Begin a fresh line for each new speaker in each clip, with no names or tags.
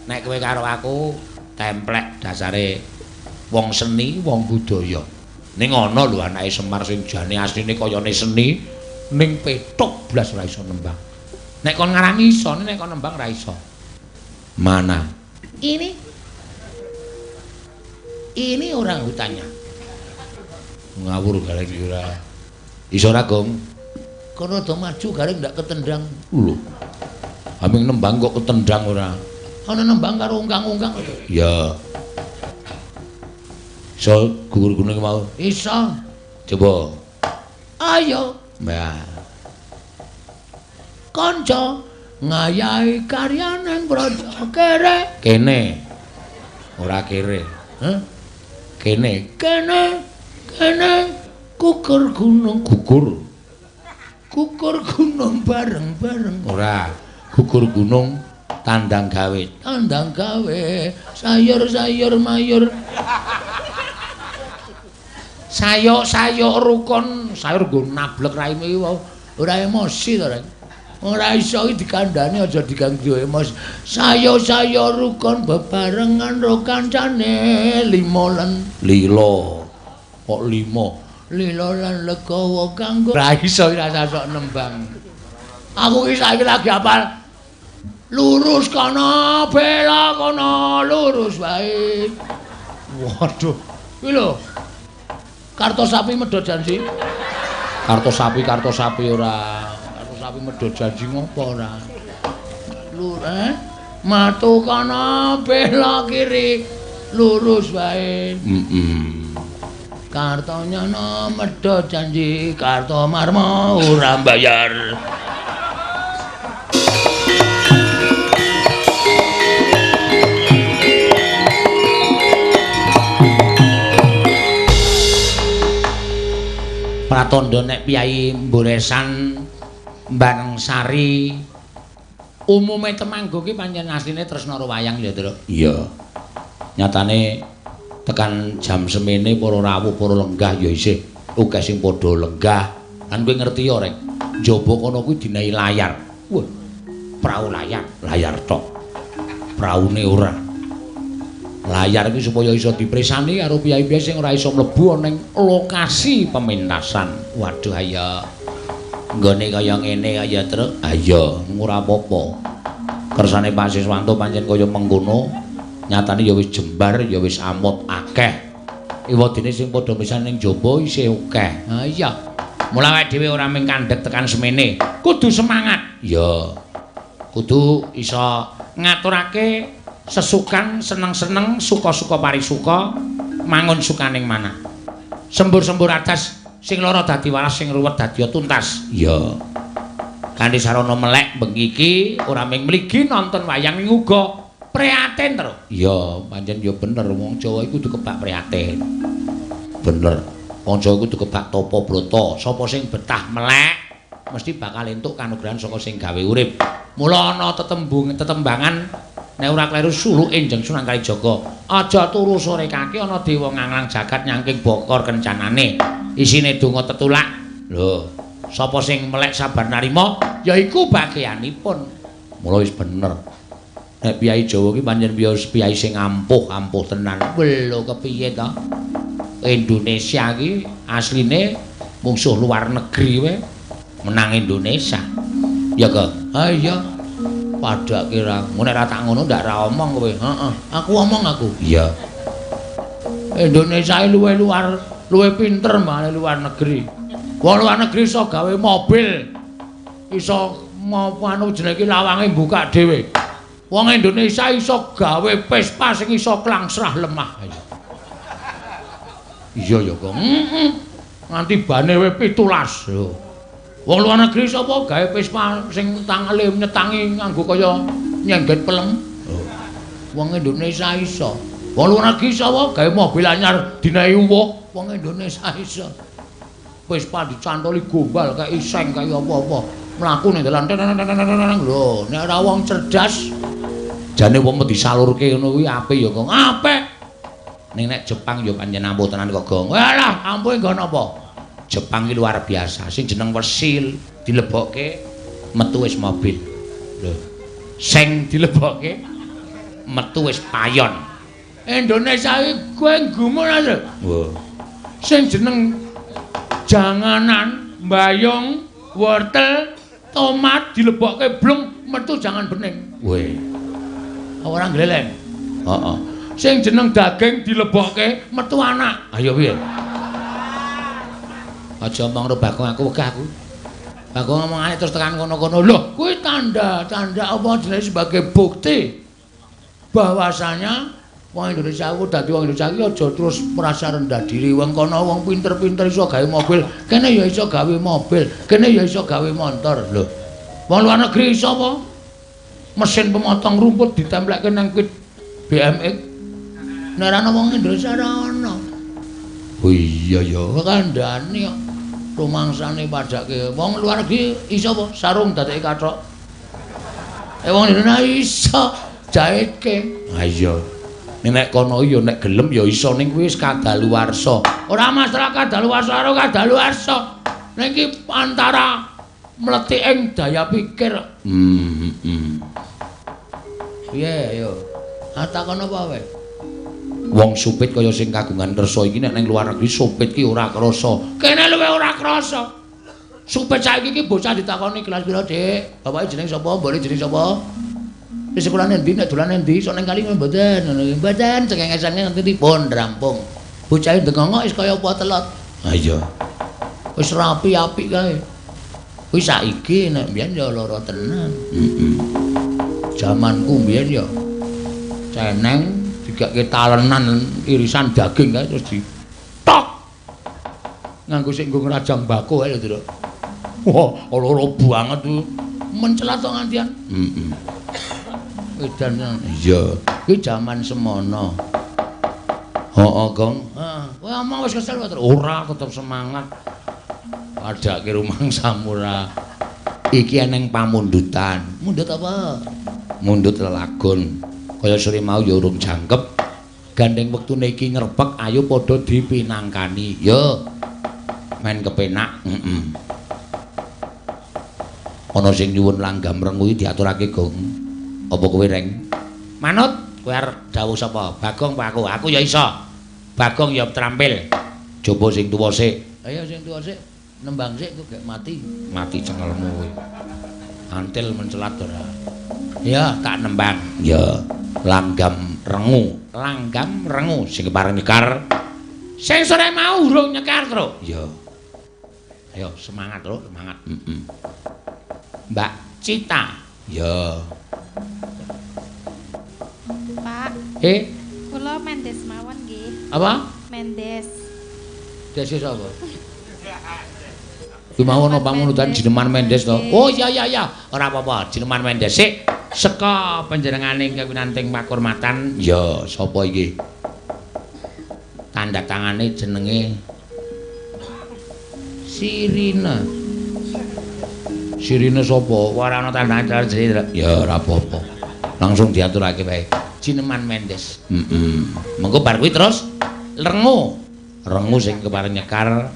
Nek kowe karo aku templek dasare wong seni, wong budaya. Ning ana lho anake Semar sing jane asline kayane seni, ning petuk blas ora iso nembang. Nek kon ngarani iso, nek kon nembang ora iso. Mana? Ini. Ini orang hutannya. Ngawur gareng iki ora. Iso ora, Gong? Kono do maju gareng ndak ketendang. Lho. Aming nembang kok ketendang ora? Ana nembang karo ungkang-ungkang. Iya. Iso gugur gunung mau? Iso. Coba. Ayo. Nah. Kanca ngayahi karyaning praja kere. Kene. Ora kere. Hah? Kene. Kene. Kene gugur gunung gugur. Gugur gunung bareng-bareng. Ora. Gugur gunung tandang gawe. Tandang gawe sayur-sayur mayur. Sayuk-sayuk rukun, sayur nggo nablek raimu iki ora emosi to, Rek. Ora iso iki dikandhani aja diganggu emosi. Sayuk-sayuk rukun bebarengan ro kancane limo lan lilo. Kok limo? Lilo lan legawa kanggo ora iso ora sasok nembang. Aku iki saiki lagi apal. Lurus kono, belok kono, lurus wae. Waduh. Kuwi lho. Karto sapi medhot janji. Karto sapi ora. Karto sapi medhot janji ngopo ora? Lur, Matu kono, belok kiri, lurus wae. Heeh. Kartonyono medhot janji, Karto Marmo ora mbayar. Pratandha nek piyayi Mboresan Mbangsari umume Temanggung ki pancen asline tresna karo wayang ya, Truk. Iya. Nyatane tekan jam semene para rawuh para lenggah ya isih akeh sing padha lenggah. Lan kowe ngerti ya, Rek, njaba kono kuwi dinehi layar. Wah, prau layar, layar tok. Praune ora. Layar iki supaya iso dipresani karo piyayi-piyayi sing ora iso mlebu ana ning lokasi pementasan. Waduh, ayo. Nggone kaya ngene kaya, Truk. Ayo, ora apa-apa. Kersane Pak Siswanto pancen kaya mengkono. Nyatane ya wis jembar, ya wis amot akeh. Ewadene sing padha misan ning jaba isih akeh. Ha iya. Mula awake dhewe ora mung kandhek tekan semene, kudu semangat. Iya. Kudu iso ngaturake sesukan, seneng-seneng, suka-suka parisuka, mangun sukaning manah. Sembur-sembur adas sing lara dadi waras, sing ruwet dadi tuntas. Iya. Kanthi sarana melek bengi iki ora mung mligi nonton wayang ning uga prihatin, Truk. Iya, pancen ya bener wong Jawa iku kudu kebak prihatin. Bener. Wong Jawa kudu kebak tapa brata. Sapa sing betah melek mesti bakal entuk kanugrahan saka sing gawe urip. Mula ana tetembangan nek ora kleru suluke Njeng Sunan Kalijaga. Aja turu sore kaki ana dewa nganglang jagat nyangking bokor kencanane. Isine donga tetulak. Lho, sapa sing melek sabar narima yaiku bageanipun. Mula wis bener. Nek piyai Jawa ki pancen piyai sing ampuh-ampuh tenan. Lho kepiye to? Indonesia ki asline mungsuh luar negeri wae menang Indonesia. Ya, Kak? Ha iya. Padake ra. Nek ra tak ngono ndak ra omong kowe. Heeh. Aku omong aku. Iya. Indonesia luwih luar, luwih pinter malah luar negeri. Wong luar negeri iso gawe mobil. Iso anu jenenge lawange buka dhewe. Wong Indonesia iso gawe Vespa sing iso klangsrah lemah. Iya ya, Kang. Heeh. Nganti bane we 17. Lho. Wong luar negeri sapa gawe Vespa sing tangale nyetangi nganggo kaya nyengget pelem. Wong Indonesia iso. Wong luar negeri sapa gawe mobil anyar dinehi uwuh. Wong Indonesia iso. Vespa dicantoli gombal kaya iseng kaya apa-apa. Mlaku ning dalan. Lho, nek ora wong cerdas jane wong disalurke ngono kuwi apik ya, Kang. Apik. Ning nek Jepang ya pancen ampuh tenan kok, Gong. Walah, ampuhe nggon apa? Jepang iki luar biasa. Sing jeneng wesil dilebokke metu wis mobil. Lho. Sing dilebokke Metu wis payon. Indonesia iki kowe gumun aja. Wah. Sing jeneng janganan, mbayung, wortel, tomat dilebokke blung metu jangan bening. Weh. Ora gleleng. Heeh. Sing jeneng daging dilebokke metu anak. Ayo piye? Aja omong karo Bagong aku wegah aku. Bagong ngomongane terus tekan kono-kono. Loh, kuwi tanda-tanda apa jenenge sebagai bukti bahwasanya wong Indonesia ku dadi wong Indonesia iki aja terus merasa rendah diri. Wong kono wong pinter-pinter iso gawe mobil, kene ya iso gawe mobil, kene ya iso gawe motor. Lho, wong luar negeri iso apa? Mesin pemotong rumput ditemplekke nang pit BMX. Nek ora ana wong Indonesia ora ana. Oh iya ya, kandhane kok rumangsane padake wong luar negeri iso apa? Sarung dadeke kathok. Wong Indonesia iso jahitke. Ha iya. Nek kono ya nek gelem ya iso ning kuwi wis kadaluwarsa. Ora masalah kadaluwarsa karo kadaluwarsa. Nek iki antara mlethik ing daya pikir. Piye yo? Ha takon apa wae? Wong supit kaya sing kagungan kersa iki nek ning luar negeri supit ki ora krasa. Kene luwih ora krasa. Supit saiki iki bocah ditakoni kelas pira, Dik? Bapake jeneng sapa? Mbone jeneng sapa? Wis sekolah endi nek dolan endi sok ning kali mboten ngono iki. Mboten cengengesane nganti pun rampung. Bocahe ndengongok wis kaya apa telot. Ha iya. Wis rapi apik kae. Kuwi saiki nek mbiyen ya lara tenan. Heeh. Jamanku mbiyen ya ceneng digake talenan irisan daging kae terus di tok. Nganggo sing nggo ngrajang bako kae lho, Tru. Wah, lara banget kuwi. Mencelat to ngantian. Heeh. Edan iya, kuwi jaman semono. Heeh, Gong. Heeh. Kowe omong wis kesel wae. Ora, tetep semangat. Padake rumangsamu ora. Iki eneng pamundutan. Mundut apa? Mundut lelagon. Kaya sore mau ya urung jangkep. Gandeng wektune iki ngrepek, ayo padha dipinangkani. Yo. Men kepenak. Heeh. Ana sing nyuwun langgam rengu iki diaturake, Gong. Apa kowe reng? Manut, kowe arep dawuh sapa? Bagong apa aku? Aku ya iso. Bagong ya terampil. Coba sing tuwa sik. Ayo sing tuwa sik, nembang sik kok gek mati. Mati cengelmu kowe. Antil mencelat ora. Ya, tak nembang. Ya, langgam rengu. Langgam rengu sing kepareng nyekar. Sing sore mau urung nyekar, Tru. Ya. Ayo semangat, Tru, semangat. Heeh. Mbak Cita. Ya.
Pak. Kula Mendes mawon nggih.
Apa?
Mendes.
Dese sapa? Kuwi mau ana pamundutan Jineman Mendes to. Oh iya iya iya, ora apa-apa, Jineman Mendes sik seka panjenengane ingkang winanting pakurmatan. Ya, sapa iki? Tanda tangane jenenge Sirina. Sirine sapa? Ora ana tanda tangane. Ya ora apa-apa. Langsung diaturake wae. Jineman Mendes. Heeh. Mengko bar kuwi terus rengu. Rengu sing kepareng nyekar.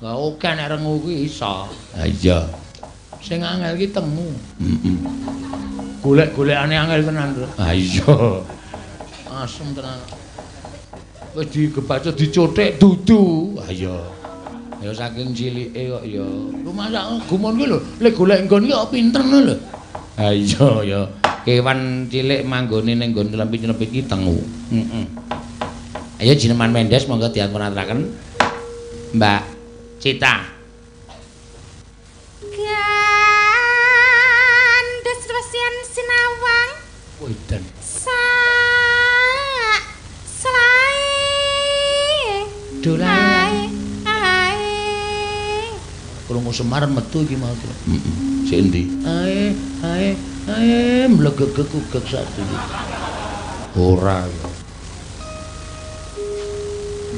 Lah oke nek rengu kuwi iso. Ha iya. Sing angel iki tengu. Heeh. Golek-golekane angel tenan. Ha iya. Asem tenan. Wis digebacut dicothek dudu. Ha iya. Ya saking cilike kok ya. Rumangsa gumun kuwi lho, lek golek nggon iki kok pinter ngono lho. Ha iya ya. Kewan cilik manggone ning nggon lempit-lempit iki tengu. Heeh. Ayo Jineman Mendes monggo diaturaken. Mbak Cita.
Gandes wesian sinawang.
Wedan.
Sak selae.
Dolan. Krungu Semar metu iki mau. Heeh. Sik endi? Ae, ae, ae mlegegeg-geg sadurunge. Ora ya.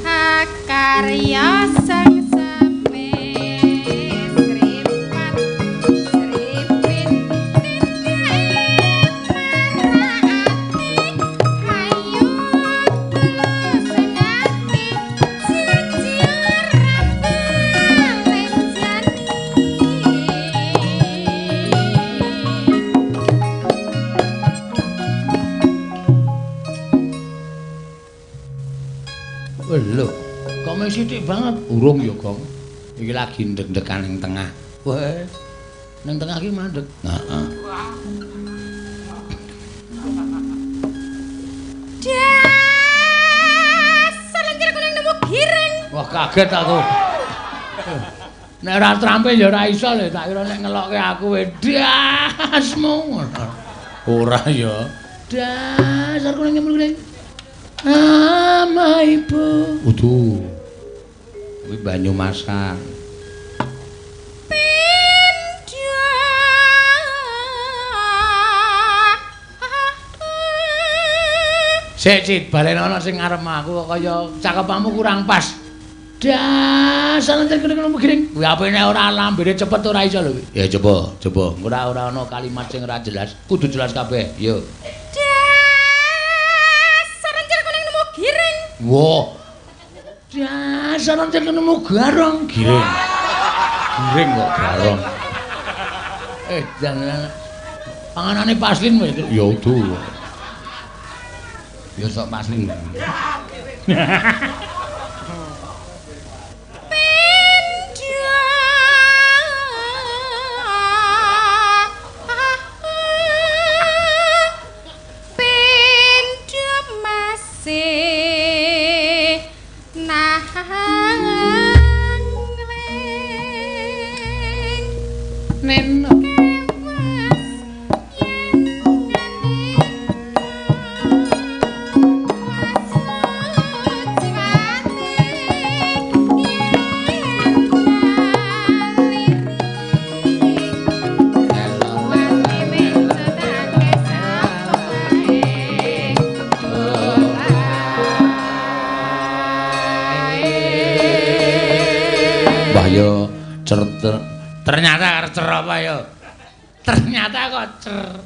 Hakarya sang seme sripat sripit titike marati hayu sengati sijiur rambalenjani.
Lho, kok mung sithik banget? Urung ya, Gong. Iki lagi ndek-ndekan ning tengah. Wah. Ning tengah iki mandek. Heeh.
Dasar lenjer kuning nemu giring.
Wah, kaget aku. Nek ora trampil ya ora iso lho, tak kira nek ngelokke aku wedasmu. Ora ya. Dasar kuning nemu giring. Ama ibu. Udu. Kuwi Banyumasan. Sik, Cit, balen ana sing ngarep aku kok kaya cakepanmu kurang pas. Dasar lenjer kuning nemu giring. Kuwi ape nek ora lambene cepet ora iso lho. Ya coba, coba. Ora ora ana kalimat sing ora jelas, kudu jelas kabeh. Yo.
Dasar lenjer kuning nemu giring.
Wah. Dasar lenjer nemu garong. Giring. Giring kok garong. Jangan panganane paslin wae itu. Ya udu. Ya sok paslin.
Pindha masih nangling.
Neno. Wah yo cer ternyata cer apa yo? Ternyata kok cer.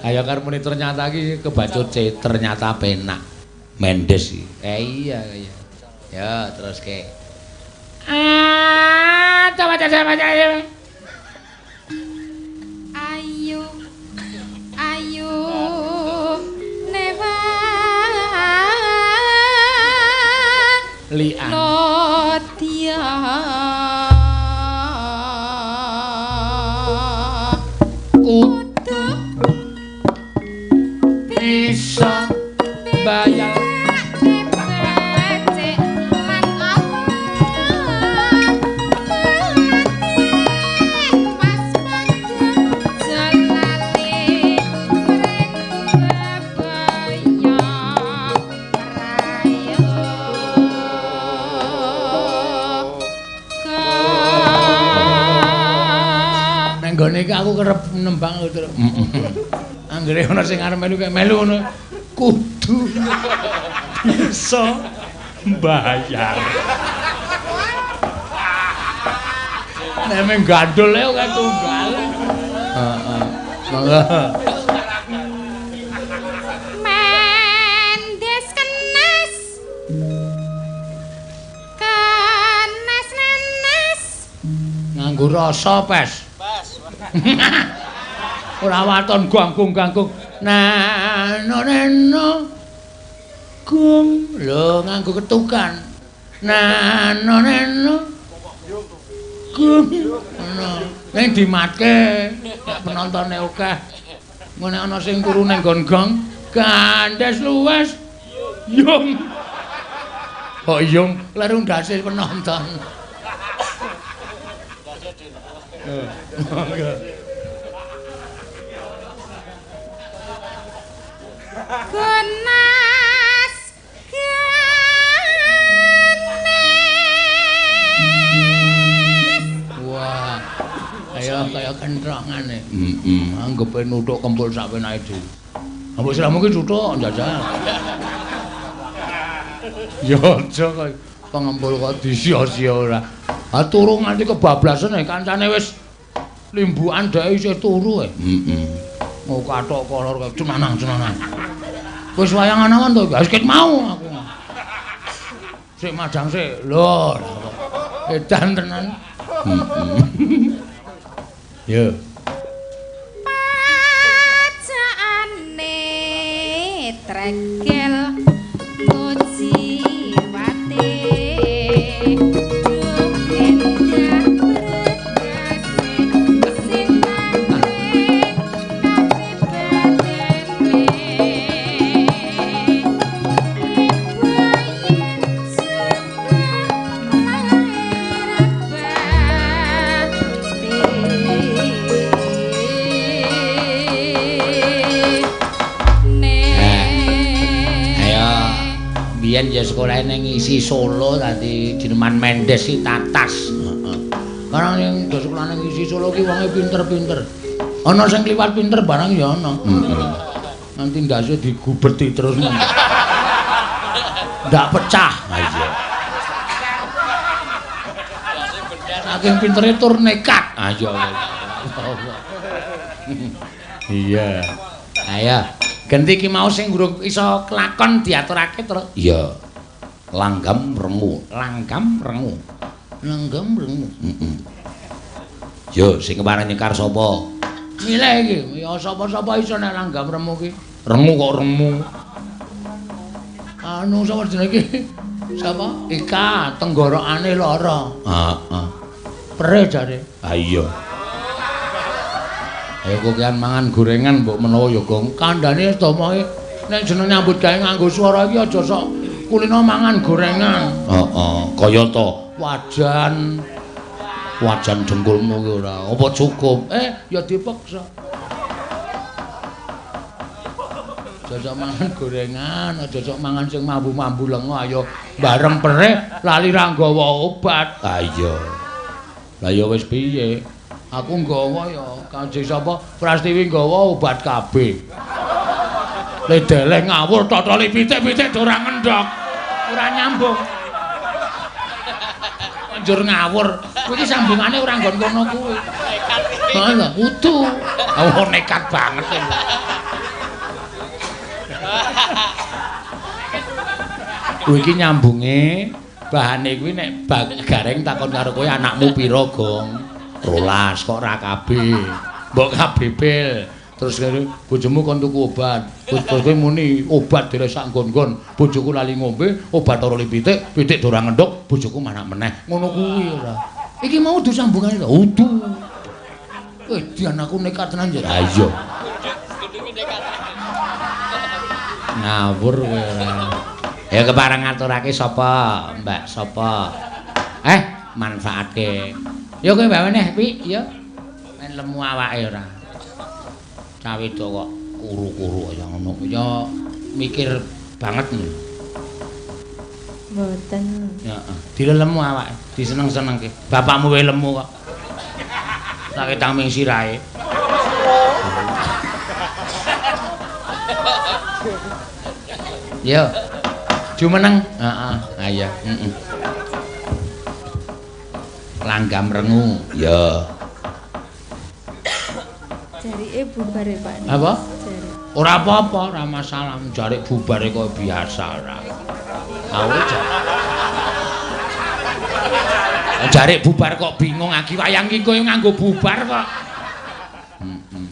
Ayo karo muni ternyata iki kebacut C, ternyata penak. Mendes iki. Iya iya. Ya terus ke. Ah, coba coba coba.
Ayu ayu newa
Lian.
Lodya
Kudu bisa bayar.
Becik lan apa waspada jalane mring bebaya rayo.
Nang nggone iki aku kerep nembang terus. Anggere ana sing arep melu kayak melu ngono. Kudu
Bisa bayar.
Nek mung gandul ae kok tunggal. Heeh. Monggo.
Mendes kenes kenes nenes
Nganggo rasa pes. Pes. Ora waton ganggung ganggung. Nano neno gung. Lho nganggo ketukan. Nano neno gung. Ngono. Ning dimatke nek penontone akeh. Ngene ana sing turu ning nggon gong, gandes luwes. Yung. Kok yung kleru ndase penonton. Monggo.
Gonas ganes.
Wah. Kaya kaya kentrongane. Heeh. Anggepe nuthuk kempul sak penake dhewe. Mbok siramu ki cuthuk njajal. Ya aja kok pengempul kok disia-sia ora. Ha turu nganti kebablasan kancane wis limbukan dhek isih turu e. Heeh. Mau kathok kolor kaya cenanang-cenanang. Wis wayangan awan to, wis ket mau aku. Sik madang sik. Lho, edan tenan. Heeh. Yo.
Pajakane tregel ngujiwate.
Biyen ya sekolah ning isi Solo dadi jineman Mendes si Tatas. Heeh. Barang ning do sekolah ning isi Solo ki wonge pinter-pinter. Ana sing kliwat pinter barang ya ana. Heeh. Nanti ndase digubeti terus. Ndak pecah. Ha iya. Saking pintere tur nekat. Ha iya. Iya. Ayo. Genti ki mau sing urung iso kelakon diaturake terus. Iya. Langgam rengu, langgam rengu. Langgam rengu. Heeh. Yo sing kepareng nyekar sapa? Milih iki. Ya sapa-sapa iso nek langgam remu ki. Rengu kok remu. Anu sapa jenenge iki? Sapa? Ika tenggorokane lara. Heeh. Perih jare. Ha iya. Ayo kokean mangan gorengan mbok menawa ya, Gong. Kandhane domoke nek jeneng nyambut gawe nganggo swara iki aja sok kulino mangan gorengan. Heeh, kaya to wajan. Wajan dengkulmu ki ora. Apa cukup? Ya dipaksa. Aja sok mangan gorengan, aja sok mangan sing mambu-mambu lenga, ayo bareng perih lali ra nggawa obat. Ha iya. Lah ya wis piye? Aku nggawa ya, kanjeng sapa Prastiwi nggawa obat KB. Ledeleh ngawur totoli pitik-pitik ora ngendhok. Ora nyambung. Njur ngawur. Kuwi iki sambungane ora nggon kono kuwi. Heeh lho, kudu. Oh nekat banget lho. Kuwi iki nyambunge bahane kuwi nek Gareng takon karo kowe anakmu pira, Gong? 12 kok ora KB. Mbok KB pil. Terus kene bojomu kon tuku obat. Terus kowe muni obat dhewe sak nggon-nggon. Bojoku lali ngombe, obat ora pitik, pitik ora ngendhok, bojoku manak meneh. Ngono kuwi ora. Iki mau udu sambungane to. Udu. Dian aku nekat tenan ya. Ha iya. Ngawur kowe ora. Ya kepareng ngaturake sapa, Mbak sapa? Manfaatke. Ya kowe bae meneh, Pi, ya. Men lemu awake ora. Cah wedok kok kuru-kuru kaya ngono. Ya mikir banget lho.
Mboten.
Heeh, dilelemu awake, diseneng-senengke. Bapakmu wae lemu kok. Tak ketang ming sirahe. Yo. Jumeneng. Heeh, ha iya, heeh. Langgam rengu. Ya.
Jarike bubar ya, Pak.
Apa?
Jarik.
Ora apa-apa, ora masalah. Jarik bubare kaya biasa ora. Aku jarik bubar kok bingung agi wayang iki koyo nganggo bubar kok. Heeh.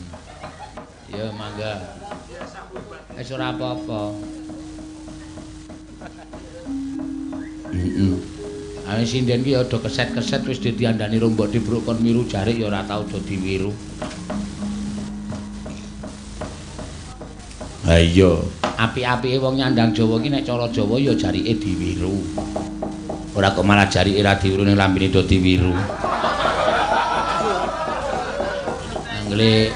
Ya mangga. Wis ora apa-apa. Heeh. Ayo sinden ki ya do keset-keset wis diandani rombok dibruk kon miru jarik ya ora tau do diwiru. Ha iya, apik-apike wong nyandang Jawa ki nek cara Jawa ya jarike diwiru. Ora kok malah jarike ra diwiru ning lambene do diwiru. Anggele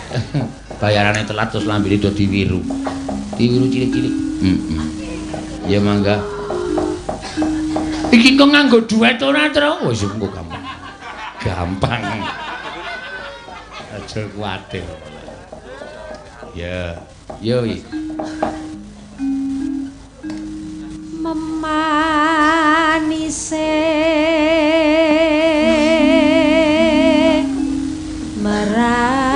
bayarane telat terus lambene do diwiru. Diwiru cilik-cilik. Heeh. Ya mangga. Iki kok nganggo duet ora, Tru? Wis engko gampang. Gampang. Aja kuwatir. Ya. Yo iki.
Memanise merati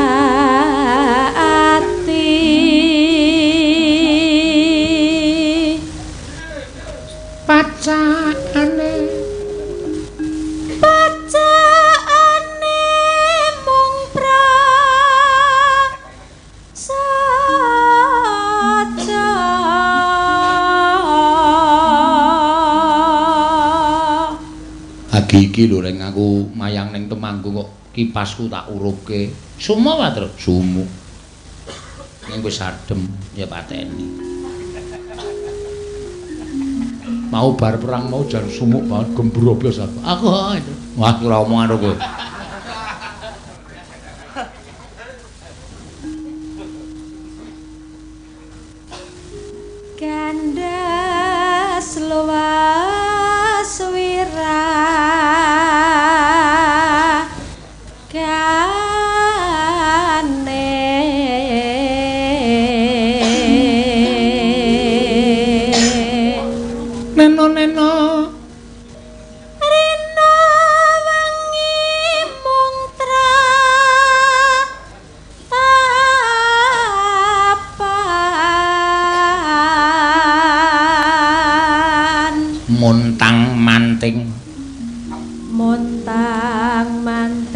pacakane
pacakane mung prasaja.
Agi iki lho reng aku mayang ning Temanggung kok kipasku tak urupke. Sumo wae, Tru? Sumo. Ning wis adem ya pateni. Mau bar perang mau jan sumuk banget gembroblos aku. Aku wah ora omongan karo kowe.
Gandas
Montang manting.
Montang manting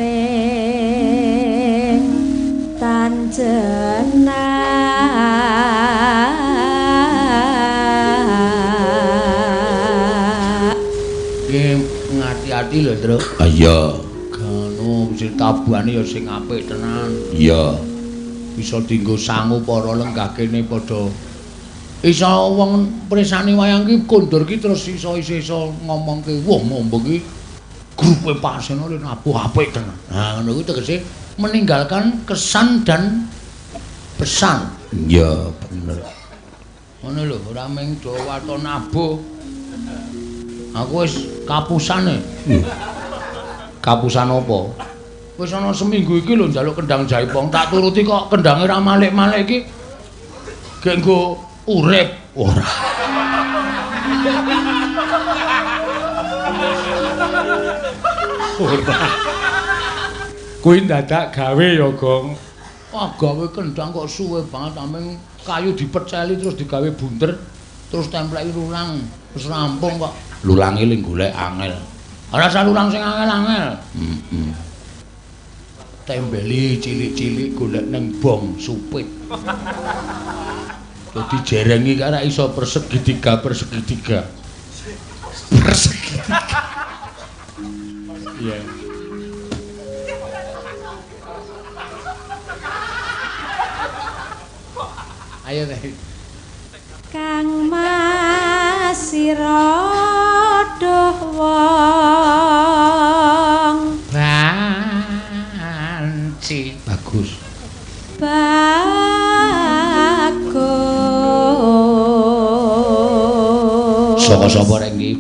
tan jenak.
Nggih ngati-ati lho, Truk. Ah iya. Gano mesti tabuhane ya sing apik tenan. Iya. Bisa dienggo sangu para lenggah kene padha iso wong mresani wayang ki kondur ki terus iso ngomongke wah mombo ki grupe Pak Seno le nabuh apik tenan. Nah, ngono kuwi tegese meninggalkan kesan dan pesan. Iya, bener. Ngono lho, ora mung dawa to nabuh. Aku wis kapusane. Kapusan apa? Wis ana seminggu iki lho njaluk kendang jaipong, tak turuti kok kendange ra malik-malik iki. Gek nggo urip ora.
Ora. Kuwi dadak gawe ya, Gong.
Wah, gawe kendang kok suwe banget ameng kayu dipeceli terus digawe bunder, terus templeki lulang, terus rampung kok. Lulange ling golek angel. Ora usah lulang sing angel-angel. Heeh. Tembeli cilik-cilik golek ning bong supit. Dadi jerengi karo iso persegi tiga persegi tiga. Persegi tiga.
Iya.
Ayo teh.
Kang Mas sira duh wong
banci. Bagus.
Bagus.
Saka-sapa rek iki?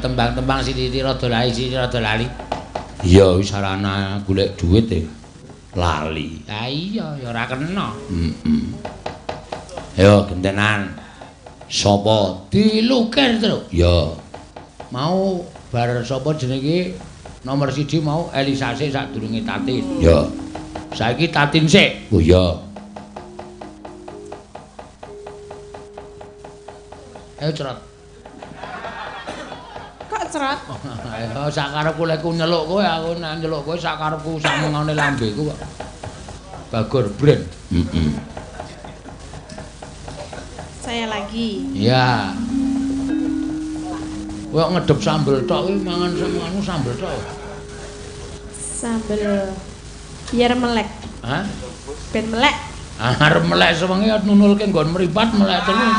Tembang-tembang sithik rada lali, sithik rada lali. Iya, wis sarana golek dhuwit e. Lali. Ha iya, ya ora kena. Heeh. Ayo gentenan. Sapa dilukir, Truk? Ya. Mau bar sapa jenenge iki? Nomor 1 mau Elisa sik sadurunge Tatin. Ya. Saiki Tatin sik. Oh iya. Ayo cerot.
Cerot.
Ayo sakarepku lek ku nyeluk kowe, aku nek nyeluk kowe sakarepku samengane lambeku kok. Bagor bren. Heeh.
Saya lagi.
Iya. Kowe kok ngedep sambel tok kuwi mangan anu sambel tok.
Sambel biar melek.
Hah?
Ben melek.
Arep melek sewengi nunulke nggon mripat melek terus.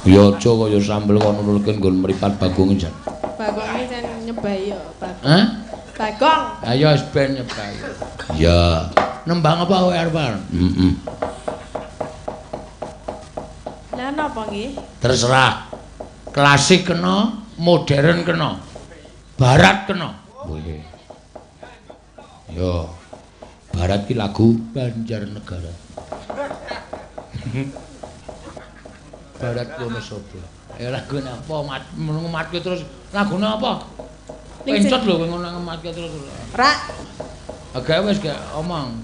Ya aja kaya sambel kok nunulke nggon mripat bagonge jan.
Bagonge jan nyebai yo, Bagong.
Hah?
Bagong.
Ayo wis ben nyebai. Iya. Nembang apa kowe arep? Heeh.
Lah napa nggih?
Terserah. Klasik kena, modern kena. Barat kena. Boleh. Yo. Barat ki lagu Banjarnegara. Barat Wonosobo. Ya lagune apa? Ngematke terus. Lagune apa? Pencot lho kowe ngono ngematke terus.
Ra.
Agak wis gak omong.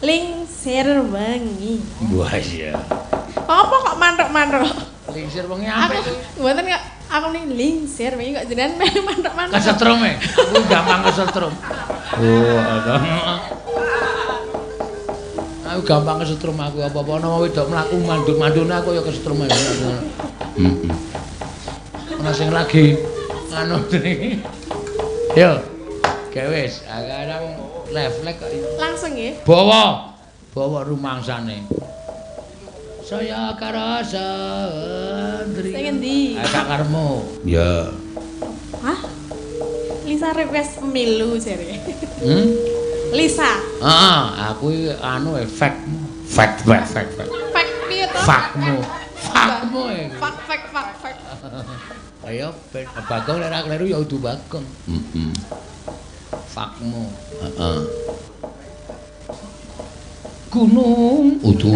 Lingsir wengi.
Wah iya.
Apa kok manthuk-manthuk?
Lingsir wengi apik.
Mboten kok aku ning lingsir wengi kok jenengan melu manthuk-manthuk.
Kesetrum e. Aku gampang kesetrum. Oh, aku gampang kesetrum aku apa-apa ana wedok mlaku mandut-mandune aku ya kesetrum ae. Heeh. Ana sing lagi anu jenenge. Yo. Oke wis, sekarang refleks kok.
Langsung nggih.
Bawa. Bawa rumangsane. Saya karasa ndri.
Sing endi?
Sak karepmu. Ya.
Hah? Lisa request pemilu jere.
Hmm?
Lisa.
Heeh, aku anu efekmu. Fek fek fek fek.
Fek piye to?
Fakmu. Fakmu.
Fak fek fak fek.
Ayo ben Bagong lek ora kleru ya udu Bagong. Heeh. Fakmu. Heeh. Gunung udu.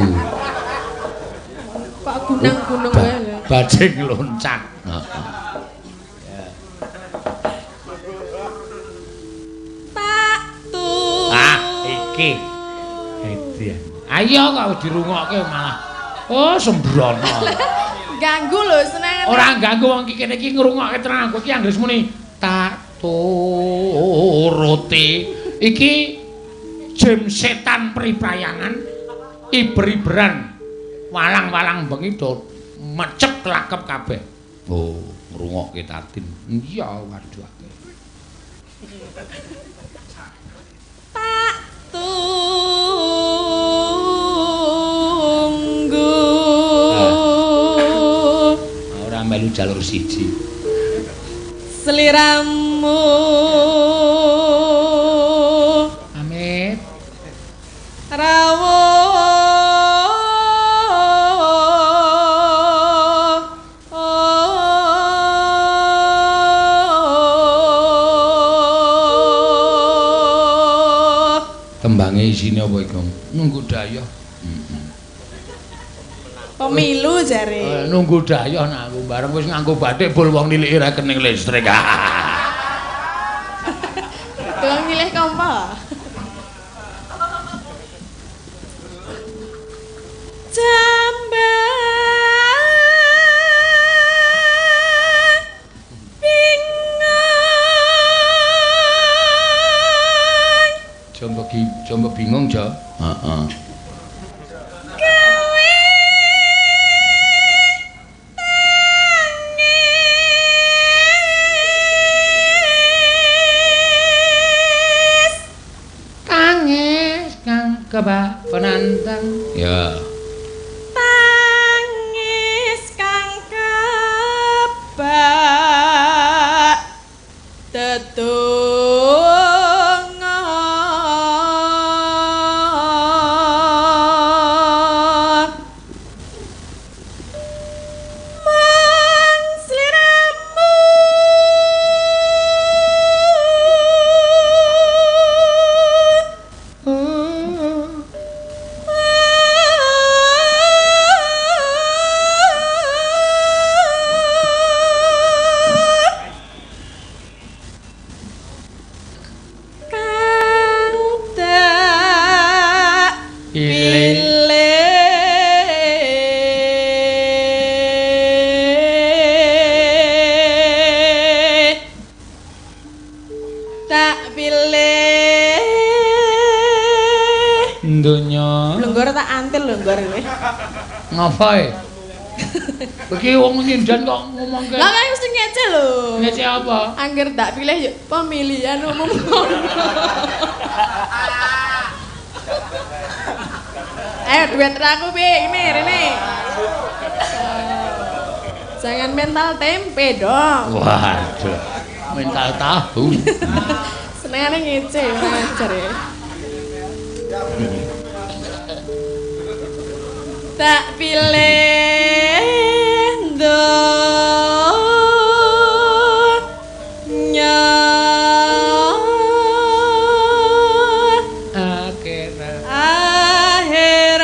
Kok gunang-gunung wae lho.
Bajing loncat. Heeh.
Tak tu.
Ah, iki. Edian. Ayo kok dirungokke malah. Oh, sembrono.
Ganggu lho seneng.
Ora ganggu wong iki kene iki ngrungokke tenang aku iki anggere muni tak turuti. Iki jim setan priprayangan iber-iberan walang-walang bengi do mecep klakep kabeh. Oh, ngrungokke Tatin. Iya, waduh akeh.
Tak tunggu.
Ora melu jalur siji.
Seliramu.
Amit.
Rawuh.
Tembange isine apa iku? Nunggu dayah.
Pemilu jare.
Nunggu dayah nak aku bareng wis nganggo batik bol wong niliki rekening listrik.
Tukang nyilih kompo. Jambang bingung.
Coba bingung, Jo. Heeh.
Gawe tangis.
Tangis kang kebak penantang. Ya.
Tangis kang kebak tetung.
Ngapa e? Iki wong nyinden kok ngomongke.
Lah kan mesti ngece lho.
Ngece apa?
Angger tak pilih yo pemilihan umum ngono. Ayo duet aku piye ini rene. Jangan mental tempe dong.
Waduh. Mental tahu.
Senengane ngece ora ajar ya. Tak pilih donya
akhirat
akhirat.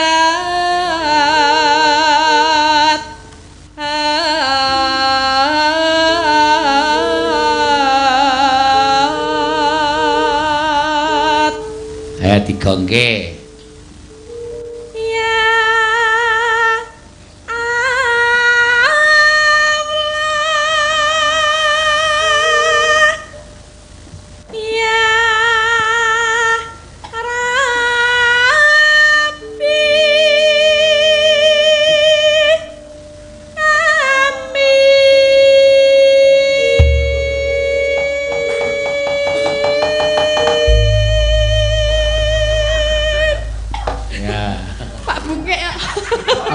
Digongke.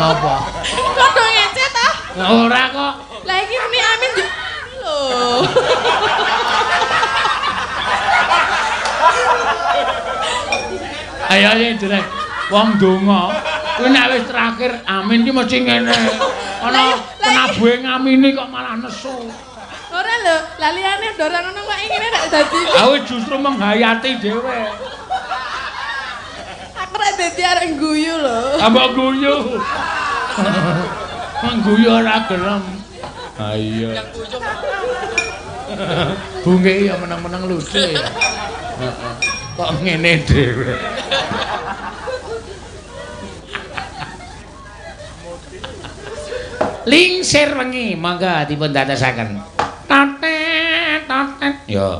Apa?
Kok do ngece ta?
Ora kok.
Lah iki muni amin yo lho.
Ayo ayo jelek. Wong donga kuwi nek wis terakhir amin ki mesti ngene. Ana penabuhe ngamini kok malah nesu.
Ora lho, lah liyane ora ngono kok ngene nek dadi.
Aku justru menghayati dhewe.
Aku ora dadi arek guyu lho.
Ambok guyu. Mengguyu ora gelem. Ha iya. Bunge ya meneng-meneng lucu ya. Heeh. Kok ngene dhewe. Lingsir wengi monggo dipun dadosaken. Totet totet. Ya.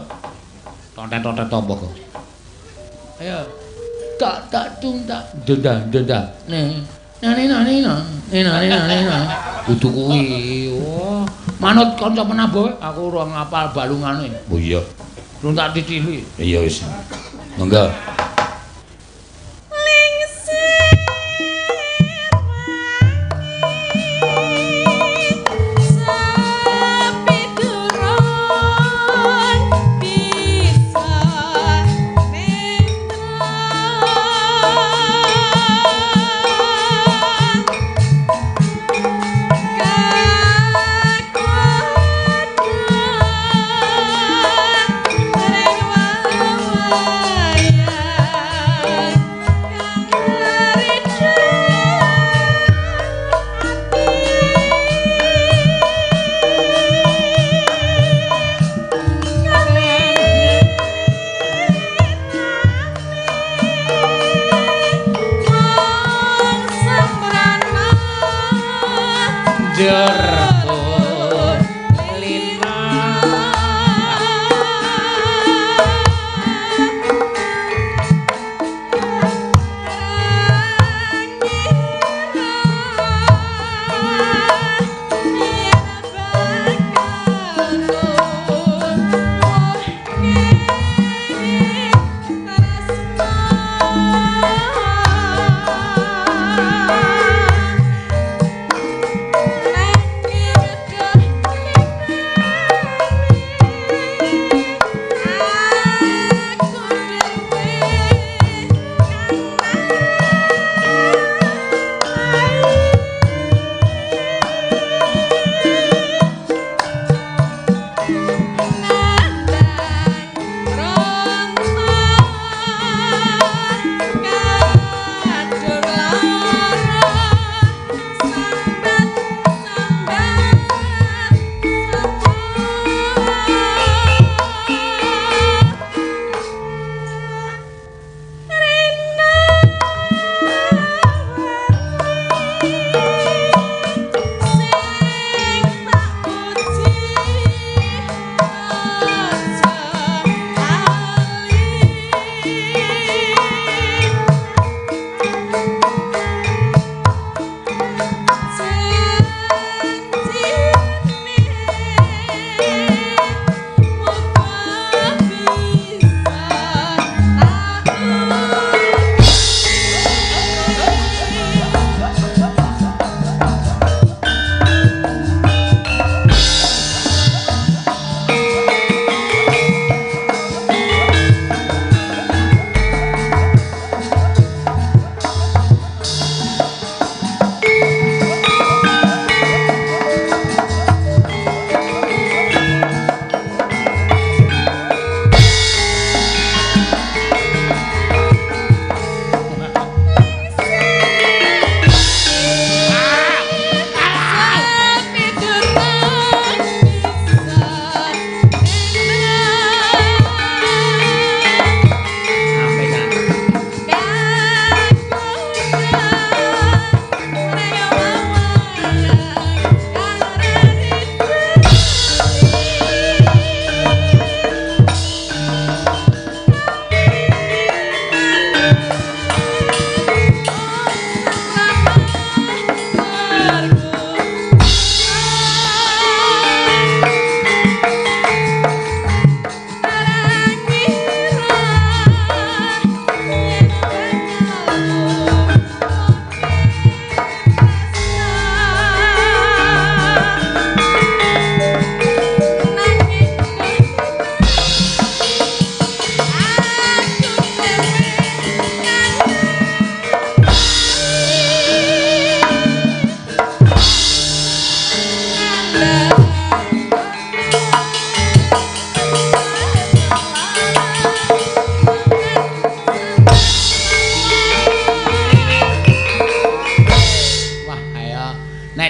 Totet totet apa kok? Ayo. Tak tak tung tak denda denda. Ne. Nane nane na. Ne nane nane na. Kudu kuwi. Oh, manut kanca penabuh aku ora ngapal balungane. Oh iya. Durung tak dicili. Iya wis. Monggo.
Waya.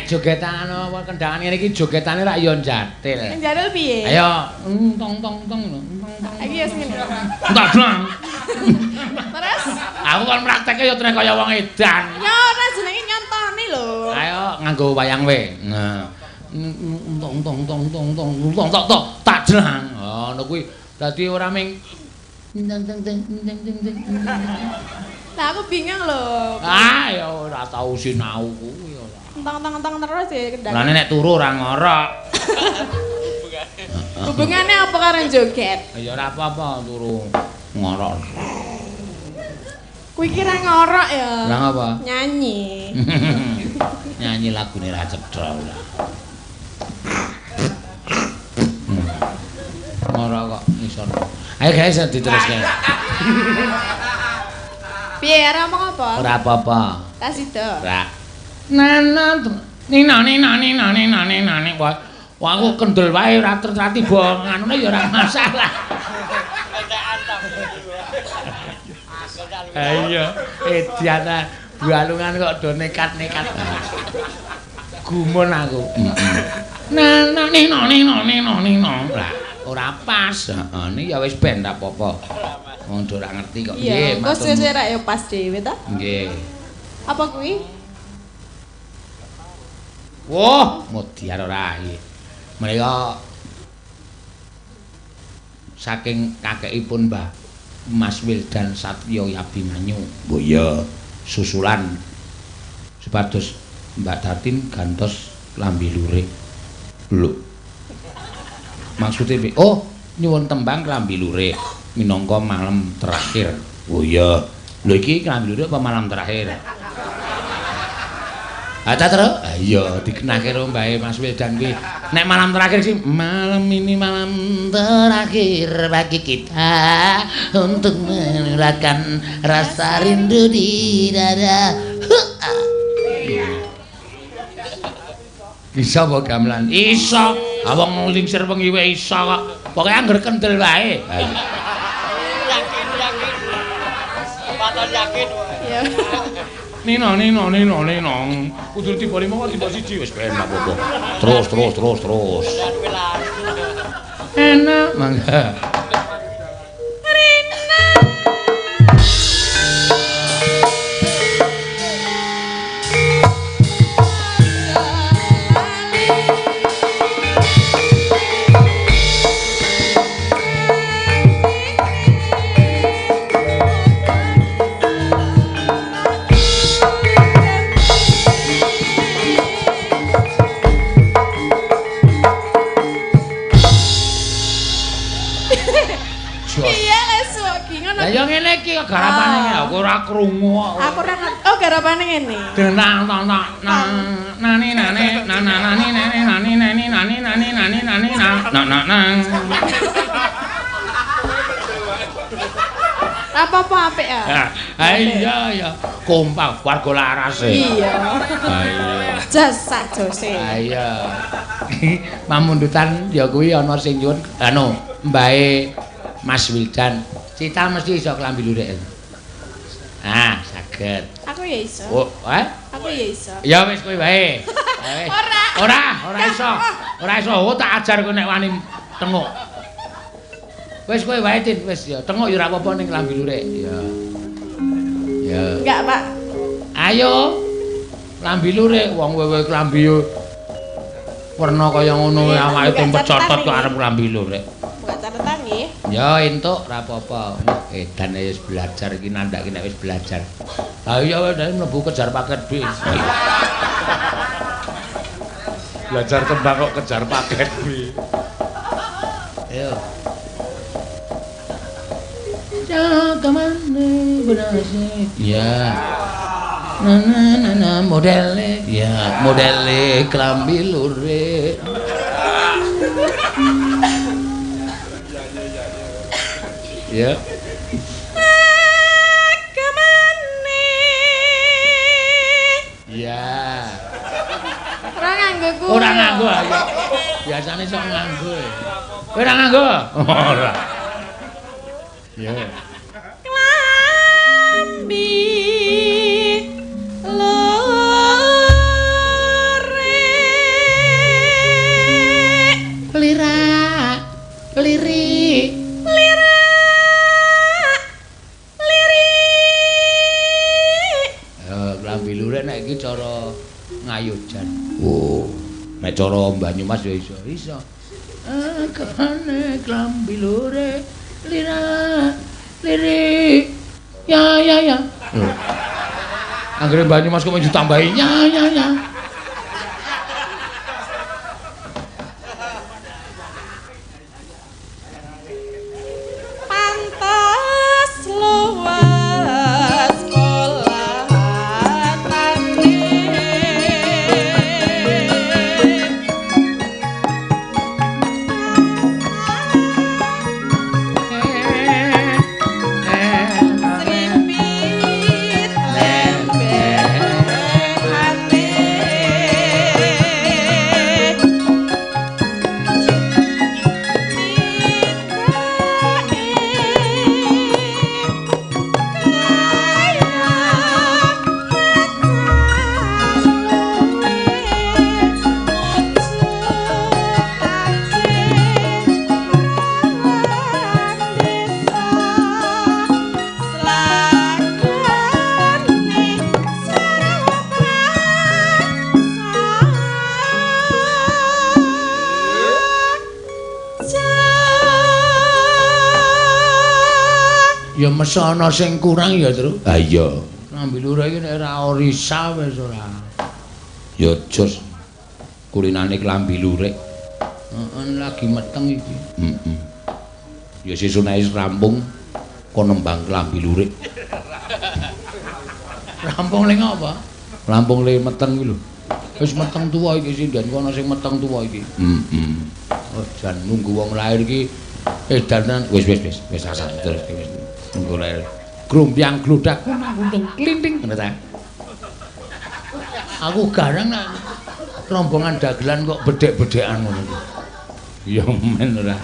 Nek jogetan apa kendhangan ngene iki jogetane rak ya njathil.
Ning njathil piye?
Ayo, tong tong tong tong tong.
Iki ya sing ngene.
Entak dlang.
Terus
aku kon praktekke ya trek kaya wong edan.
Ya ora jenenge nyontoni lho.
Ayo nganggo wayang we. Nah. Tong tong tong tong tong tong tok tok tak jlang. Oh, ngono kuwi. Dadi ora ming teng teng teng teng teng teng.
Lah aku bingung lho.
Ah ya ora tau sinau kuwi ora.
Entang-entang terus ya kendang.
Mulane nek turu ora ngorok.
Hubungane apa karo joget?
Ya ora apa-apa turu ngorok.
Kuwi kira ngorok ya.
Lah ngapa?
Nyanyi.
Nyanyi lagune ra cetha ora. Ngorok kok iso. Ayo guys diteruske.
Piye arep ngomong apa?
Ora apa-apa.
Ta sida.
Ora. Nana nina nina nina nina nina nina. Wah aku kendel wae ora tiba nganune ya ora masalah. Ayo, ediana bualungan kok do nekat-nekat. Gumun aku. Nana nina nina nina nina. Lah ora pas. Heeh, ni ya wis ben ra apa-apa. Wong do ora ngerti kok.
Nggih, matur. Kok sesuk ra ya pas dhewe ta?
Nggih.
Apa kuwi?
Wah, modiar ora iki. Menika saking kakekipun Mbah Mas Wildan Satya Abimanyu. Oh iya, susulan supados Mbak Tatin gantos lambi lurik. Lho. Maksude piye? Oh, nyuwun tembang klambi lurik minangka malam terakhir. Oh iya. Lho iki klambi lurik apa malam terakhir? Ah ta terus? Iya, dikenake karo mbahe Mas Wildan kuwi. Nek malam terakhir sih, malam ini malam terakhir bagi kita untuk menurahkan rasa rindu di dada. Bisa apa gamelan? Iso. Wong lingsir wengi wae iso kok. Pokoke angger kendel wae.
Yakin, yakin. Paton yakin.
Iya.
Nino nino nino nino. Kudu tiba 5 kok tiba 1 wis ben apa-apa. Terus terus terus terus. Enak mangga.
Rina.
Lah ya ngene iki garapane ngene aku ora krungu kok.
Aku ora oh garapane ngene.
Denang tong tong nang nani nane nana nani nane nani nani nani nani nani nani nang nang nang.
Apa-apa apik ya?
Ha iya iya, kompak warga laras e.
Iya.
Ha iya.
Jos sak jose.
Ha iya. Pamundutan ya kuwi ana sing nyuwun anu mbahe Mas Wildan. Cita mesti iso klambi lurik. Ah, saged.
Aku ya iso.
Oh, eh?
Aku ya iso.
Ya wis kowe wae.
Ora.
Ora, ora iso. Ora iso. Oh, tak ajar kowe nek wani tenguk. Wis kowe wae, Tin, wis ya. Tenguk ya ora apa-apa ning klambi lurik. Ya. Ya.
Enggak, Pak.
Ayo. Klambi lurik wong wewe klambi werna kaya ngono awake tumpet cotot kok arep klambi lurik.
Buka catatan nggih.
Ya entuk ora apa-apa. Edan wis belajar iki nandhake nek wis belajar. Ha iya wis mlebu kejar paket B.
Belajar tembang kok kejar paket B.
Ayo. Jagamane berase. Ya. Na na na na modele. Ya, modele klambi lurik. Ya.
Agamane.
Ya.
Ora nganggo kuwi.
Ora nganggo ayo. Biasane sok nganggo. Kowe ora nganggo? Ora. Ya.
Klambi lurik.
Pangayojan. Oh, nek cara Banyumas ya iso. Iso. Akane klambi lure lira lirik ya ya ya. Anggere Banyumas kok ditambahi ya ya ya.
Pantes luwes kolatane. Sripit lembehane.
Ya mesana sing kurang ya, Tru. Ha iya. Klambi lurah iki nek ora orisa wis ora. Ya jos kulinane klambi lurik. Heeh, lagi meteng iki. Heeh. Ya sesuk nek wis rampung kon nembang klambi lurik. Rampung le ngapa? Rampung le meteng kuwi lho. Wis meteng tuwa iki sinden kono sing meteng tuwa iki. Heeh. Oh, jan nunggu wong lahir iki edan wis wis wis wis asal terus wis. Nunggu lahir. Grumbyang gludak kunang klinting ngono ta. Aku garang nek rombongan dagelan kok bedhek-bedhekan ngono kuwi. Ya men ora.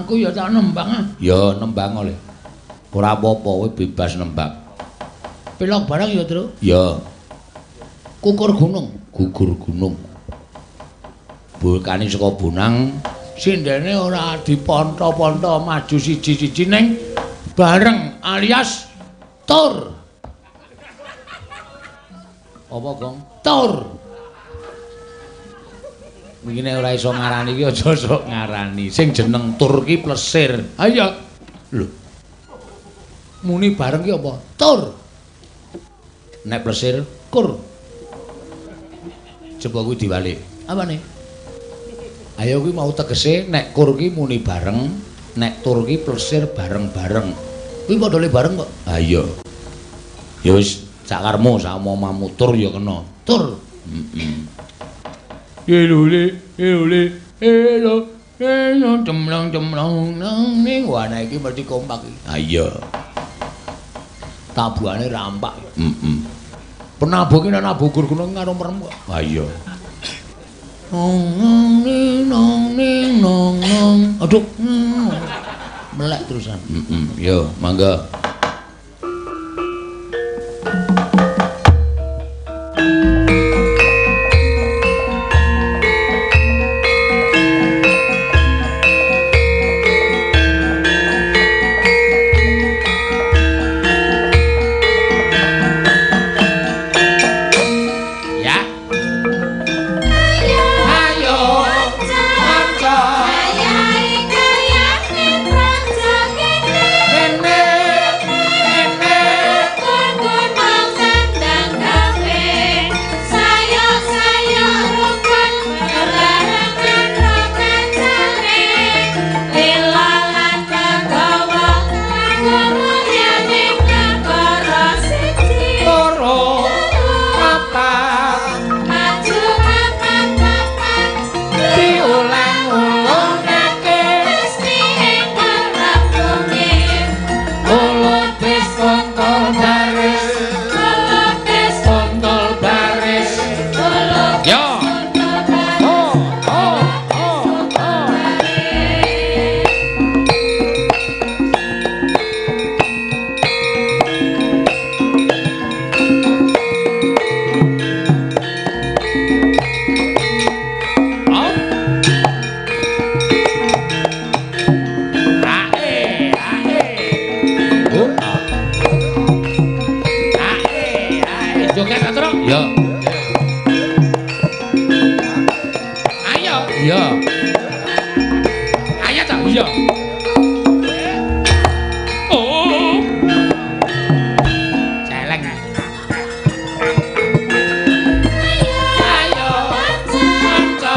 Aku ya tak nembang ah. Ya nembang oleh. Ora apa-apa kowe bebas nembang. Pelok barang ya, Tru? Ya. Kukur gunung, gugur gunung. Bulkane saka bonang, sindene ora diponto-ponto maju siji-siji ning bareng alias tur. Apa, Gong? Tur. Wingi nek ora iso ngarani iki aja sok ngarani. Sing jeneng tur ki plesir. Ha iya. Lho. Muni bareng ki apa? Tur. Nek plesir kur. Coba kuwi diwalik. Apane? Ayo kuwi mau tegese nek kur ki muni bareng, nek tur ki plesir bareng-bareng. Kuwi padha le bareng kok. Ha iya. Ya wis sak karepmu sak omamu tur ya kena. Tur. Heeh. Elole, elole, elo, elo, cemlong, cemlong, nang ning. Wah, nek iki mesti kompak iki. Ha iya. Tabuhane rampak. Heeh. Penabuh ki nek nabuh gugur gunung karo merem kok. Ha iya. Nong nong ning nong ning nong nong. Aduh. Melek terusan. Heeh. Yo, mangga. Ya. Ayo, kanca. Joget ta, Truk? Iya. Ayo. Iya. Ayo ta? Iya. Oh. Celeng. Ayo. Kanca.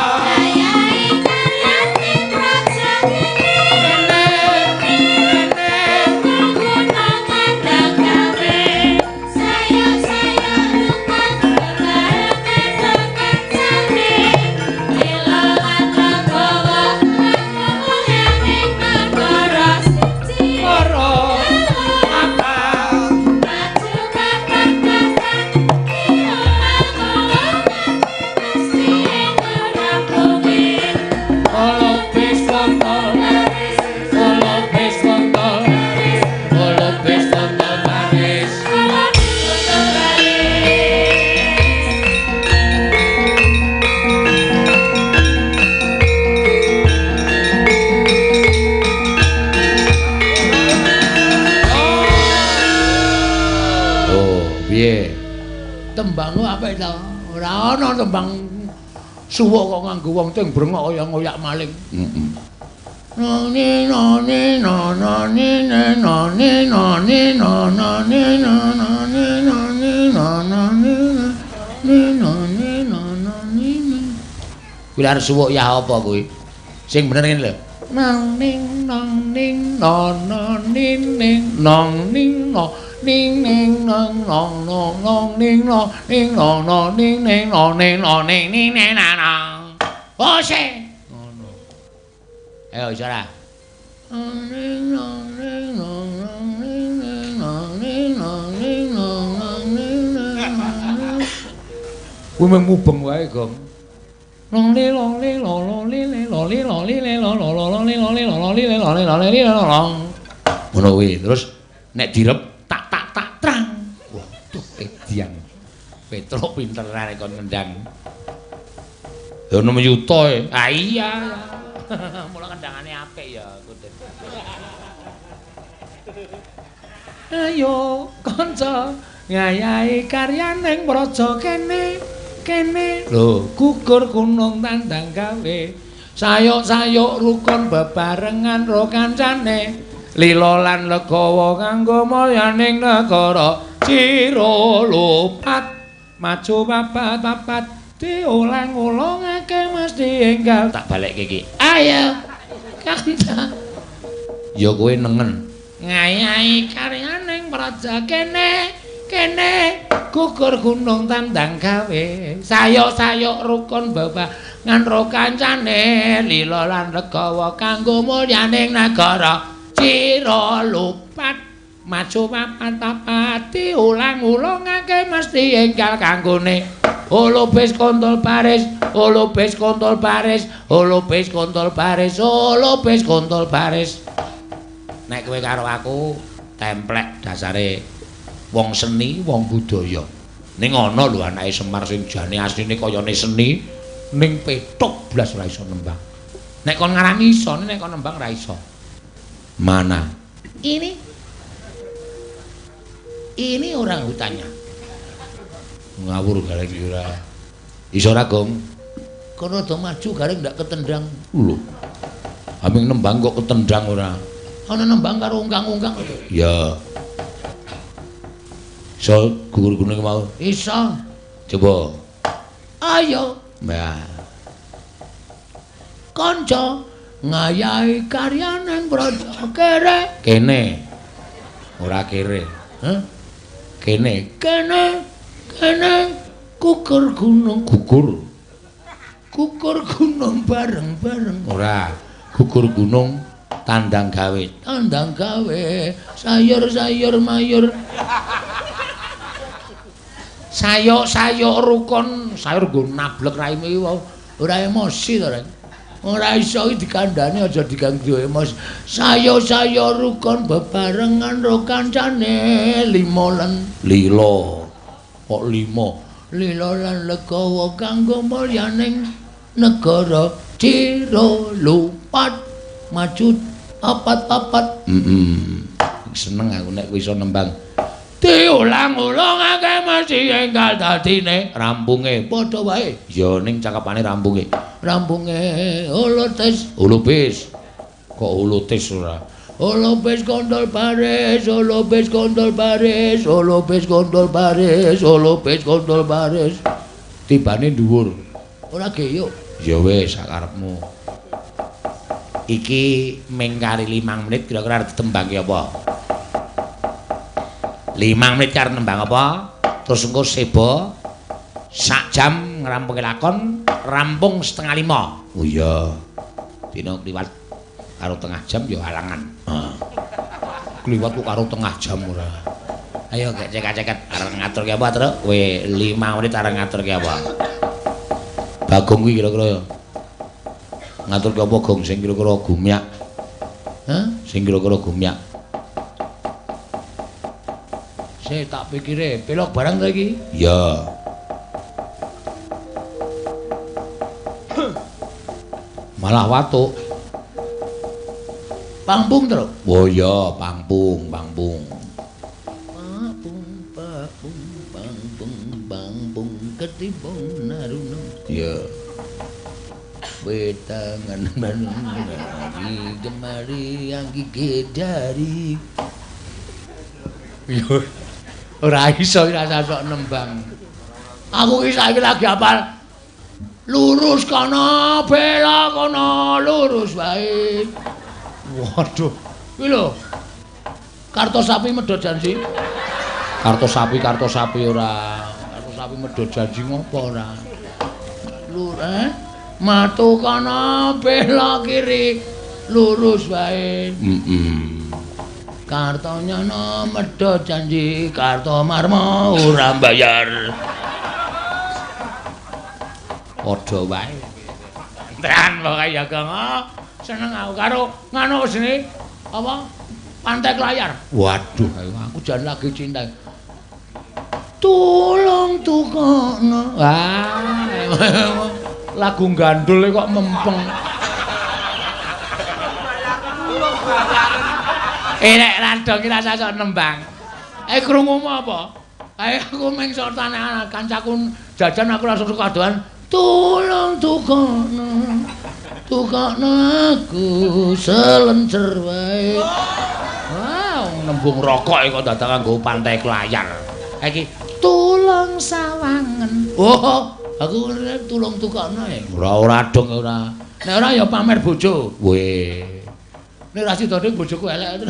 Tembangmu apik ta? Ora ana tembang suwuk kok nganggo wong sing brengok kaya ngoyak maling. Heeh. Noni noni noni noni noni noni noni noni noni noni noni noni. Kuwi arep suwuk ya apa kuwi? Sing bener ngene lho. Nang ning nang ning nono ning ning nong ning no ning ning nong nong nong nong ning no ning nong no ning ning no ning no ning ning ning na nang. Ose. Ngono. Ayo iso ora? Ning nong ning nong nong ning ning nong ning nong ning nong nong ning ning. Kuwi mung mubeng wae, Gong. Long li long li lo lo li li lo li lo li li lo lo lo lo li lo li lo lo li li lo li lo li li lo long. Ngono kuwi. Terus nek direp tak tak tak trang. Waduh edian. Petruk pinteran kon ngendang. Ya 6 yuta e. Ah iya. Mula kendangane apik ya kudu. Ayo kanca ngayahi karyaning praja kene. Kene lho gugur gunung tandang gawe sayuk-sayuk rukun bebarengan ro kancane lila lan legawa kanggo mulyaning negara cira lupat maju papat papat diulang-ulangake mesti enggal tak balekke iki. Ayo kanca ya kowe nengen ngayahi karyaning praja kene kene gugur gunung tandang gawe sayuk-sayuk rukun bebarengan ro kancane lila lan legawa kanggo mulyaning negara cira lupat maju papat papat diulang-ulangake mesti enggal kanggone holobes kontol baris holobes kontol baris holobes kontol baris holobes kontol baris. Nek kowe karo aku templek dasare wong seni, wong budaya. Ning ana lho anake Semar sing jane asline kayane seni, ning petuk blas ora iso nembang. Nek kon ngarani iso, nek kon nembang ora iso. Mana? Ini. Ini orang hutannya. Ngawur gareng iki ora. Iso ora, Gong? Kono do maju gareng ndak ketendang. Lho. Aming nembang kok ketendang ora. Ana nembang karo ungkang-ungkang. Ya. Iso gugur gunung mau? Iso. Coba. Ayo. Nah. Kanca ngayahi karyaning praja kere. Kene. Ora kere. Hah? Kene. Kene. Kene gugur gunung gugur. Gugur gunung bareng-bareng. Ora. Gugur gunung tandang gawe. Tandang gawe sayur-sayur mayur. Sayuk-sayuk rukun, sayur nggo nablek raimu iki ora emosi to, Reng. Ora iso iki dikandhani aja diganggu emosi. Sayuk-sayuk rukun bebarengan ro kancane lima lan lila. Kok lima? Lila lan legawa kanggo mulyaning negara cira lupat maju papat-papat. Seneng aku nek kowe iso nembang. Diulang Diulang-ulangake mesti enggal dadine rampunge padha wae. Ya ning cakepane rampunge. Rampunge ulutis, ulupis. Kok ulutis ora? Ulupis kondol baris, ulupis kondol baris, ulupis kondol baris, ulupis kondol baris. Tibane dhuwur. Ora geyuk. Ya wis sakarepmu. Iki ming kari 5 menit kira-kira arep ditembangke apa? 5 menit arep nembang apa? Terus engko seba sak jam ngrampungi lakon, rampung 4:30. Oh iya. Dina kliwat karo tengah jam ya halangan. Heeh. Kliwat kok karo tengah jam ora. Ayo gek cekak-ceket arep ngaturke apa, Truk? Kowe 5 menit arep ngaturke apa? Bagong kuwi kira-kira ya. Ngaturke apa gong sing kira-kira gumyak? Hah? Sing kira-kira gumyak. Sik tak pikire, pelok barang ta iki? Iya. Malah watuk. Pangpung, Truk. Oh iya, pangpung, pangpung. Pangpung, pangpung, pangpung, pangpung ketipung narunung. Iya. Wetangan bangun jemari yang gigit jari. Yo ora iso ora sasok nembang. Aku iki saiki lagi hafal. Lurus kono, belok kono, lurus wae. Waduh, kuwi lho. Karto sapi medhot janji. Karto sapi ora. Karto sapi medhot janji ngopo ora? Lur, Matu kono, belok kiri, lurus wae. Heeh. Kartonyono medhot janji, Karto Marmo ora mbayar. Padha wae. Tenan pokoke ya, Gong. Seneng aku karo ngono jenenge apa? Pantai Klayar. Waduh, aku jan lagi cinta. Tulung tukokno. Wah, lagu gandul kok mempeng. Nek landong ki rasa sok nembang. Krungumu apa? Aku mung sok tanah kancaku jajan aku langsung suka doan. Tulung tukokno. Tukokno aku selencer wae. Wah, nembung rokok kok dadak nganggo Pantai Klayar. Iki tulung sawangen. Oh, aku tulung tukokno e. Ora ora dong ora. Nek ora ya pamer bojo. Weh. Nek ora sida ding bojoku elek.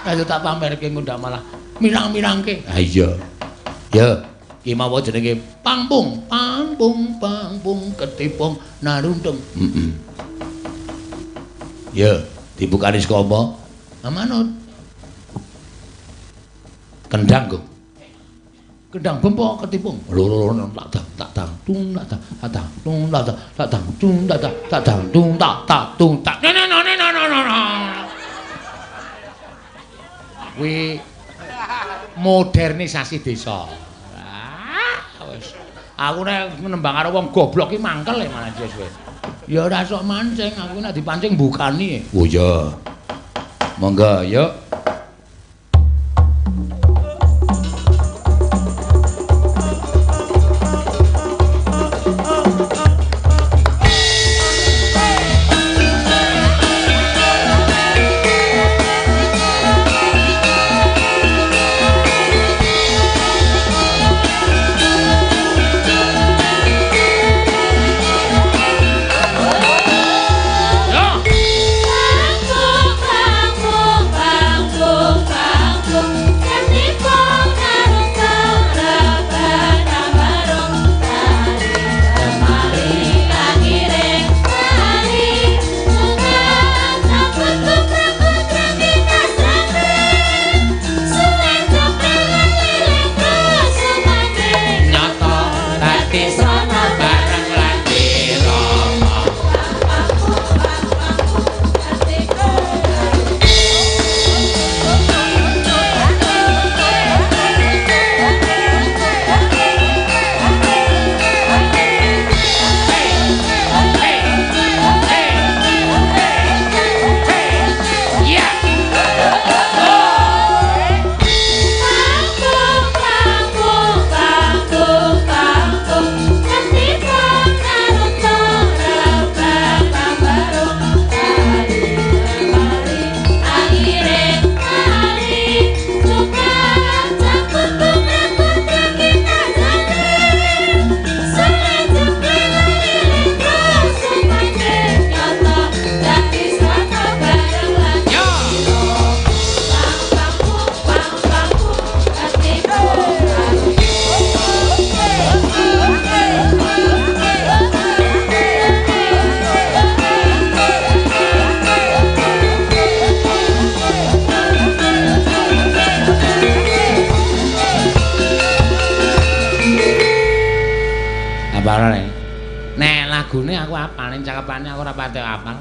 Ayo tak pamerke ngundang malah mirang-mirangke. Ha iya. Ya, iki mau jenenge pangpung, pangpung, pangpung ketipung narundeng. Heeh. Ya, dibukani saka apa? Manut. Kendang kok. Kendang bempo ketipung. Loro tak dang tak dang tung tak dang tak dang tung tak dang tak dang tung tak dang tak dang tung tak tak tung tak. No no no no no no. Kuwi modernisasi desa. Ah, wis. Aku nek nembang karo wong goblok ki mangkel e malah wis. Ya ora sok mancing, aku nek dipancing mbukani. Oh iya. Monggo, yuk.
Yeah.
Apa ora nek? Nek lagune aku apal, ning cakepane aku ora pati apal.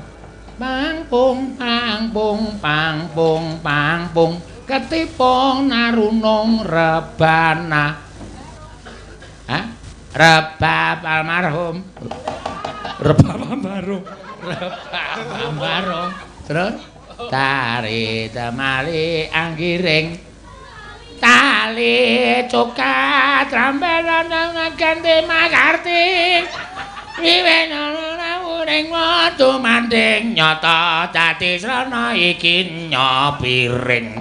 Pangpung pangpung pangpung pangpung ketipung narunung rebana. Hah? Rebab almarhum. Rebab almarhum. Rebab almarhum. Terus tari temali anggiring. Tali cokat rambelan ganti makarti. Wiwene ning watu manding nyata dadi srana iki nyopiring.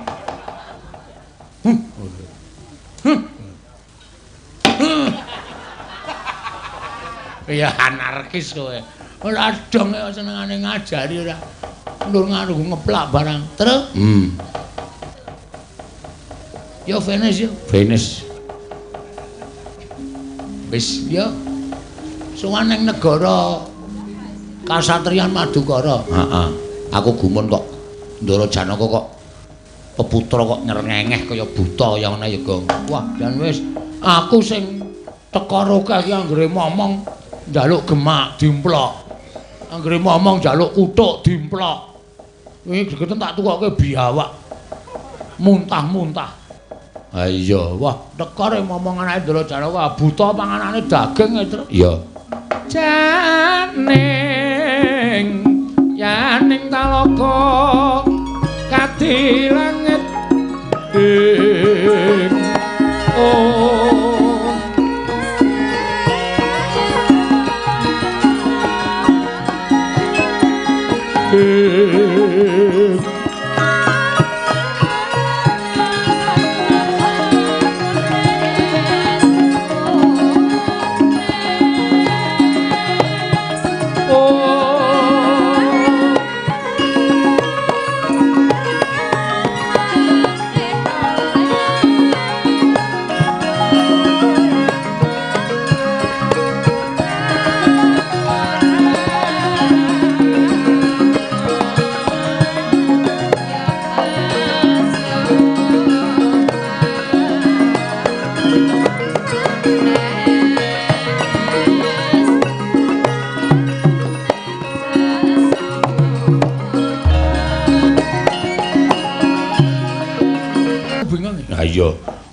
Ya anarkis kowe. Ora dong senengane ngajari ora. Ndur ngaruh ngeplak barang. Terus? Yo finish yo. Finish. Wis yo. Sowan ning negara Kasatriyan Madukara. Heeh. Aku gumun kok Ndara Janaka kok peputra kok nyerengeh kaya buta kaya ngene ya, Gong. Wah, jan wis aku sing teka roke iki anggere momong njaluk gemak dimplok. Anggere momong njaluk kutuk dimplok. Wingi gregeten tak tukoke biawak. Muntah-muntah. Ha iya, wah teka re momong anake Ndara Janaka buta panganane daging e, Tru. Iya. Janing yaning talaga kadi langit ing oh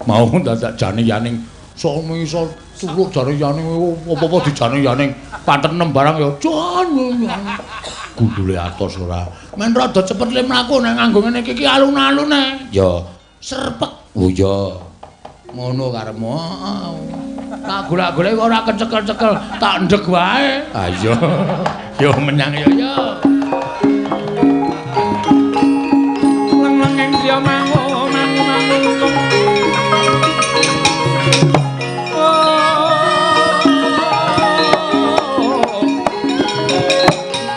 mau dadak jane yaning sono iso tuluk jane yaning apa-apa dijane yaning patenem barang ya jan gundule atos ora men rada cepet le mlaku nek nganggo ngene iki alun-alun e ya serpek. Oh iya ngono karepmu tak golek-golek ora kecekel-cekel tak ndek wae. Ha iya yo menyang yo yo leng-lengeng dia mangu mangu mangu.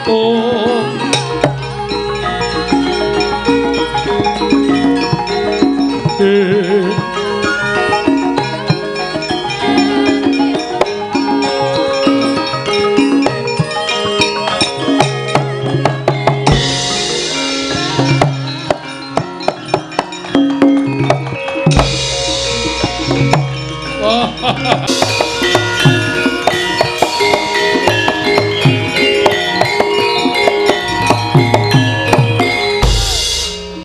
Oh.